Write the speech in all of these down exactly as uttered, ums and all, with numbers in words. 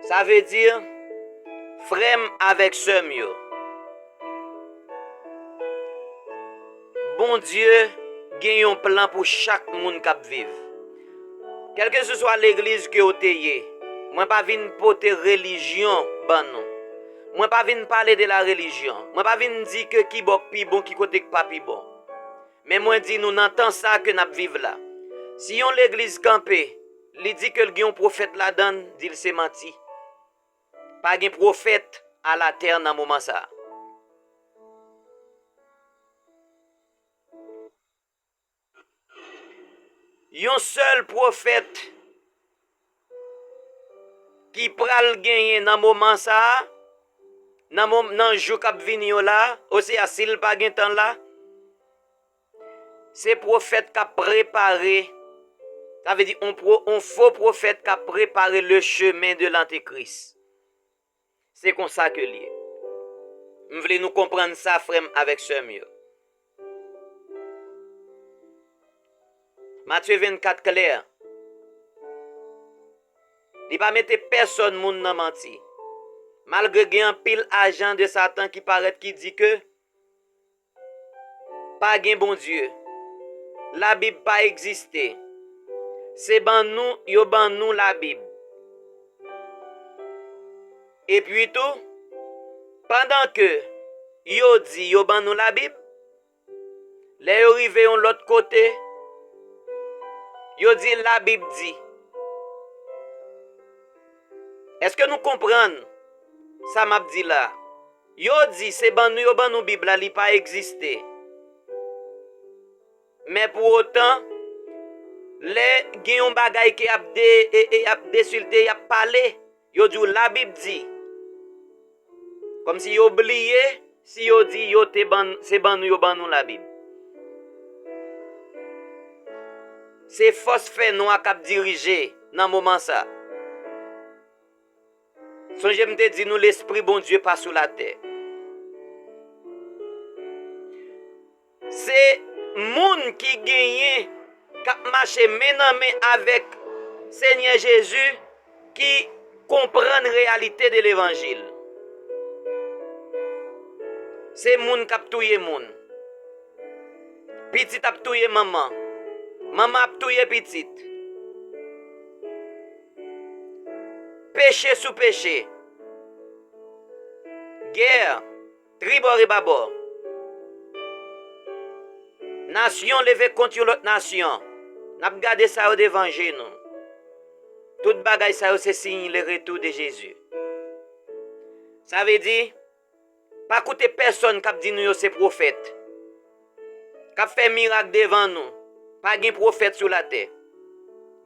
Sa vle di, frè m avèk sè m yo, Bondye gen yon plan pou chak moun k ap viv. Kèlkeseswa legliz ke w te ye, mwen pa vin pote relijyon ban nou. Mwen pa vin pale de la relijyon. Mwen pa vin di ke ki bò k pi bon, ki kote k pa pi bon. Men mwen di nou, nan tan sa ke n ap viv la, si yon legliz kanpe, li di ke l gen yon pwofèt ladan l, di l se manti. Pa gen pwofèt alatè nan moman sa a. Yon sèl pwofèt ki pral genyen nan moman sa a, nan mo-, nan jou k ap vini yo la, osea si l pa gentan la, se pwofèt k ap prepare, sa vle di on pwo-, on fo pwofèt k ap prepare le chemen de lantekris. Se konsa ke l ye. M vle nou konprann sa, frè m avèk sè m yo. Matye vennkat klè. Li pa mete pèsòn moun nan manti. Malgre gen anpil ajan de Satan ki parèt ki di ke pa gen Bondye. Labib pa egziste. Se ban nou, yo ban nou Labib. Epi tou, pandan ke yo di yo ban nou Labib, lè yo rive yon lòt kote, yo di Labib di. Èske nou konprann sa m ap di la? Yo di se ban nou yo ban nou Bib la, li pa egziste. Men pou otan, lè gen yon bagay ke y ap de-, e, e y ap desilte, y ap pale, yo di w Labib di. Kòmsi yo bliye si yo di yo te ban, se ban nou yo ban nou Labib. Se fòs fènwa k ap dirije nan moman sa. Sonje m te di nou Lespri Bondye pa sou latè. Se moun ki genyen, k ap mache men nan men avèk Senyè Jezi, ki konprann reyalite de levanjil. Se moun k ap touye moun. Pitit ap touye manman. Manman ap touye pitit. Peche sou peche. Gè, tribò e babò. Nasyon leve kont yon lòt nasyon. N ap gade sa yo devan je nou. Tout bagay sa yo se siy le retour de Jezi. Sa vle di, pa koute pèsòn k ap di nou yo se pwofèt, k ap fè mirak devan nou. Pa gen pwofèt sou latè.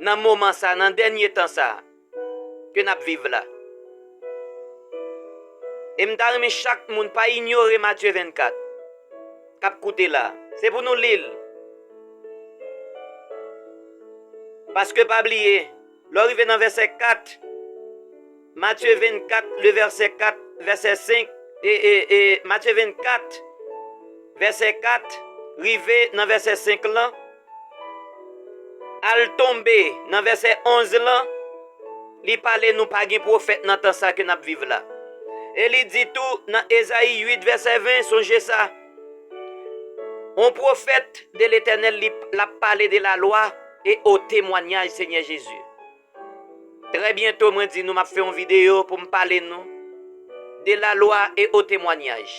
Nan moman sa, nan dènye tan sa ke n ap viv la. E m ta renmen chak moun pa inyore Matye vennkat k ap koute la. Se pou nou li l. Paske pa bliye, lè w rive nan vèsè kat, Matye vennkat, le vèsè kat, vèsè senk, e, e, e, Matye vennkat, vèsè kat, rive nan vèsè senk lan, al tonbe nan vèsè onz lan, li pale nou pa gen pwofèt nan tan sa ke n ap viv la. E li di tou nan Ezayi uit vèsè ven, sonje sa. On pwofèt de Letènèl, li, l ap pale de lalwa e o temwanyaj Senyè Jezi. Trè byento, mwen di nou, m ap fè yon videyo pou m pale nou de lalwa e o temwanyaj.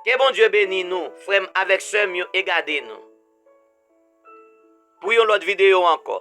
Ke Bondye beni nou, frè m avèk sè m yo, e gade nou pou yon lòt videyo ankò.